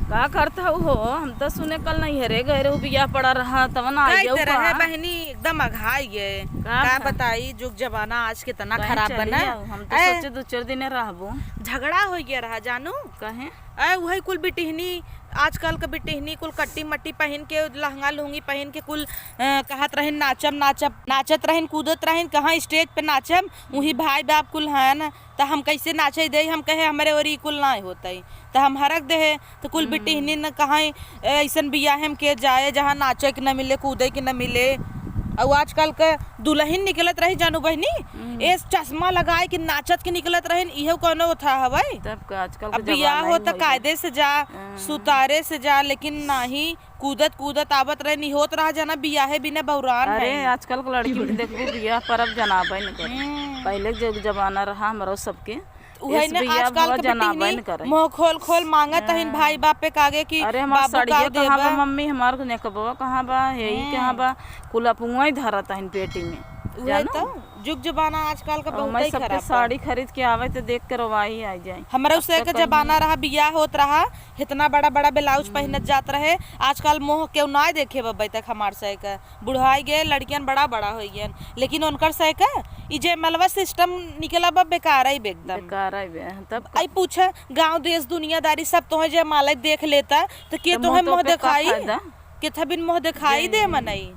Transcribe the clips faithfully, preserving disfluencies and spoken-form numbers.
का करत हऊ हो? हम त सुने कल नैहरे गए रहू, बियाह पड़ा रहा, तब ना आई कई गऊ तरह है का? बहिनी, एकदम अघाई गए। का का भा? बताई, जुग जमाना आज कितना कहीं खराब चली बना। जाऊ, हम तो ए। सोचे दो चार दिन रहबो। झगड़ा हो गया रहा जानू। कहे? ए, वही कुल बिटिहनी, आजकल के बिटिहनी कुल कट्टी मट्टी पहिन के, लहंगा लुंगी पहिन के कुल, अ, कहत रहिन नाचब, नाचब, नाचत रहिन, कूदत रहिन, कहाँ stage पे नाचब, वही भाई बाप कुल हन, त हम कैसे नाचे दे? हम कहे हमरे ओरी कुल नाय होतई, त हम हरक देहे, त कुल हम्म। बिटिहनी न कहाँ, ए, ऐसन बियाहे में के जाए जहाँ नाचे के न मिले, कूदे के न मिले। अउ आजकल के दुलहिन निकलत रही जानू बहिनी, हम्म। ए चश्मा लगाए के नाचत के निकलत रहिन, इहो कौनो था हवई? तब का आजकल अब के बियाह जमाना हो ही त हो गया। कायदे से जा, हम्म। सुतारे से जा, लेकिन नाही, कूदत कूदत आवत रहे, निहोत रहा जाना, बियाहे बिना बौरान अरे, है। आजकल के लड़की के देखबू, बियाह परब जनाबे न करे। हम्म। पहिले के जो जमाना रहा हमरो सबके, उहे इस न, बियाह आजकल भवा के जनाबे बिटिहनी न करे। मुँह खोल खोल मांगत हइन हाँ। भाई बाप पे कागे कि अरे, हमार बाबू साड़िया का कहाँ बा, देबा? मम्मी, हमार नेकबवा कहाँ बा, हेई हम्म। कहाँ बा? कुल अपुआ ही धरत हइन पेटी में, उहे जानू? तो, जुग जमाना आजकल का और बहुत मैं ही सबके खराब बा। साड़ी खरीद के आवे तो देख के रोवाई आ जाए। हमरा अब उसे तो के कहीं जमाना रहा, बियाह होत रहा, इतना बड़ा बड़ा ब्लाउज हम्म। पहिनत जात रहे। आजकल मोह केहू ना देखे बब्बे तक हमार से के। बुढ़ाई गए, लड़कियन बड़ा बड़ा हो गयन, लेकिन उनकर से के ई जयमलवा system निकला बा बेकार ही बे एकदम। बेकार ही बे, तब का? आई पूछे, गाँव देश दुनियादारी सब तोहे जयमाला देख लेता, तो के तो तोहे मोह मोह तोपे का देखाई? फायदा? के थबिन मोह देखाई दे जय। मनई?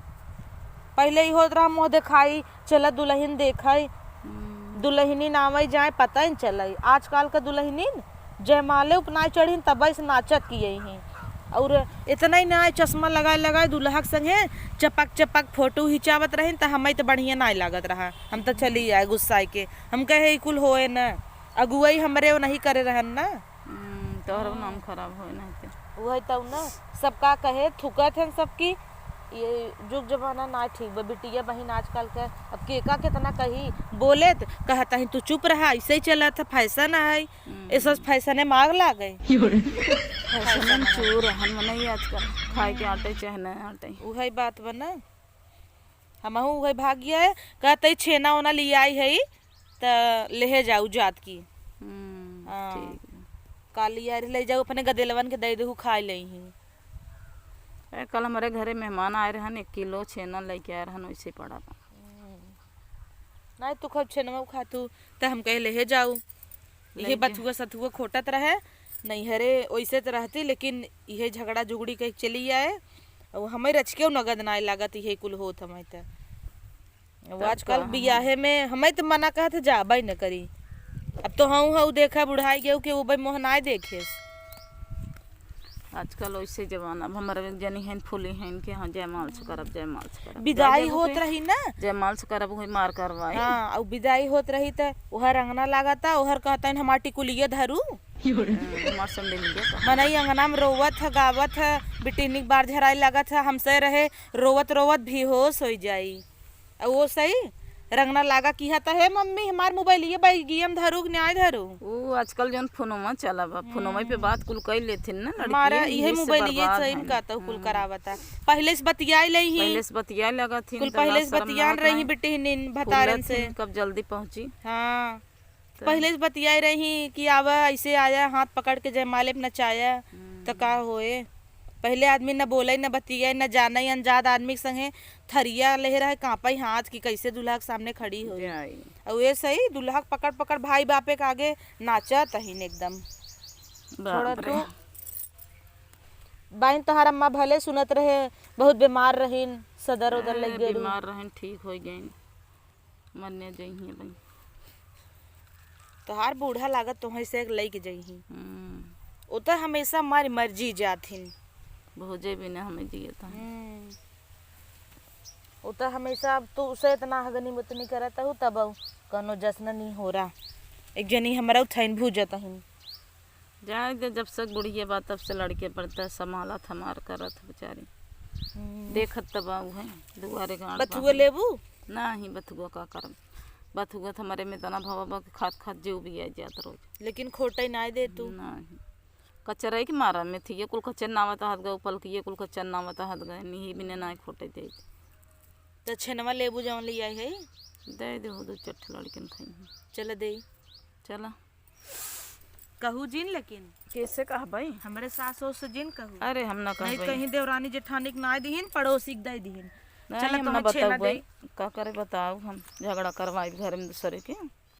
पहिले ही होत रहा मोह देखाई, चला दुलहिन देखई, हम्म। दुलहिनी नावई जाए, पता ही न चलई। आजकल के दुलहिनी न जयमाले उपनाए चढ़िन, तबई से नाचत किए ही। और इतना ही ना, चश्मा लगाए लगाए दुल्हा के संगे चपक चपक फोटो खिंचावत रहिन, त हमई त बढ़िया नाय लागत रहा। हम त चली आए गुस्साए के, हम कहे, "ई कुल होए न, अगुवई हमरे ओनही करे रहन न।" हम्म, तोहरो नाम खराब होए ना ते। उहे तउ न, सब का कहे, थुकत हन सबकी। ये जुग जमाना ना ठीक बा, बिटिया बहिन आजकल के। अब केका केतना कही, बोले त कहत हई, "तू चुप रहा, ऐसे ही चलत है, fashion है।" हम्म। ऐसा fashion में आग लागे। Fashion में चूर हन मनई आजकल, खाए के आटे चाहे ना आटे। उहे बात बा ना। हमहू उहे भाग गया है, कहते छेना ओना लियाई है, त लेहे जाऊ जात की। हम्म, हाँ। ठीक बा। काली यारी ले जाऊ, अपने गदेलवन के दे देहू, खाए लेही। ए, कल हमरे घरे मेहमान आए रहन, एक किलो छेना लेके आए रहन, वैसे पड़ा बा। हम्म। नाहीं, तू खूब छेनवा खातू, त हम कहे लेहे जाऊ। इहे लेके। बथुआ सथुआ खोटत रहे, नैहरे वैसे त रहती, लेकिन इहे झगड़ा झुगड़ी के चली आए। और हमें रचके नगद नाय लागत, इहे कुल होत हमें त। अब तब आजकल का हम बियाहे में हमें त मना कहत जाबे न करी। अब तो हऊ हऊ देखा बुढ़ाई गयू के उबे मोह नाय देखेस। आजकल वैसे जमाना, अब हमर एक जनी हइन फूली हइन के, हाँ, जयमाल से करब, जयमाल से करब। विदाई जय होत जय रही ना। जयमाल से करब, वही मार करवाई। हाँ, और विदाई होत रही त वह रंगना लागता, ओहर कहता हमार टिकुलिया धरू। हम्म, हमार संडिलिया का। मनई अंगना में रोवत ह, गावत ह, बिटिनिक बार झराई लागत ह, हमसे रहे, रोवत रोवत बेहोश हो जाई। आ वो सही रंगना लागा किहा त, "हे मम्मी, हमार मोबाइलिया बैगिया में धरू कि नाय धरू?" ऊ आजकल जौन फोनवा चला बा, फोनवा पे हम्म। बात कुल कई लेथिन ना लड़की, हमारा इहे इहे से मोबाइलिया बर्बाद सही में हन। का त कुल हम्म। करावता। पहिले से बतियाई लई ही। पहिले से बतियाए लगत हिन, कुल त पहिले लाज से शर्म बतियान लागत रही नहीं। बिटिहनिन भतारन फूलत से। हिन, कब जल्दी पहुँची। हाँ। त पहिले से बतियाए रही कि आवा, ऐसे आया, हाथ पकड़ के जयमाले पे नचाया, त का हम्म। होए? पहिले आदमी न बोले, न बतियाए, न जाने, अनजान आदमी के संगे थरिया लेहे रहे, कांपई हाथ कि कैसे दूल्हा के सामने खड़ी होई। जाई। और ये सही, दूल्हा के पकड़ पकड़ भाई बापे के आगे नाचत हइन एकदम। बाप थोड़ा रे। तो बाइन तोहार अम्मा भले सुनत रहे, बहुत बीमार रहीन, सदर उदर अरे, लग गए रहे। बीमार रहन, ठीक हो गईन। मरने जइहीं अबहीं। तोहार बूढ़ा लागत तोहई से एक लइके जइहीं। हम्म। ओ त हमेशा मारी मर्जी जात हिन। भोजे बिना हमें जियत हन। हम्म। ओ त हमेशा अब तू उसे इतना हगनी मुतनी करत हऊ, तब अउ कौनो जश्न नहीं हो रहा। एक जनी हमरा उठाइन भूजत हिन। जाए दे, जब से बुढ़िया बा, तब से लड़के पड़ता है, संभालत हमार करत है बेचारी। हम्म। देखत त बा उहे, दुआरे गाड़ बा बथुआ हम। लेबू? नाही, बथुआ का करब? बथुआ त हमरे में इतना भवा बा कि खात खात जीव भी आ जात रोज। लेकिन खोटई नाय दे तू। नाही। कचरई के मारा मेथिया कुल कचर नावत हाथ गए, पलकिए कुल कचर नावत हाथ गए, निही बिने नाय खोटे दे। त छेनवा लेबू जौन ले आई है? दे दे हो, दो चट्ठ लड़कन खाई। चल दे। चला। कहू जिन लेकिन। कैसे कहबई? हमरे सास ओस से जिन कहू। अरे हम ना नहीं कहबई। कहीं देवरानी जेठानी के ना दिहिन, पड़ोसी के दे दिहिन। नहीं, चला हम तो ना हम छेना बताऊ दे। का करे बताऊ, हम झगड़ा करवाई घर में दूसरे के।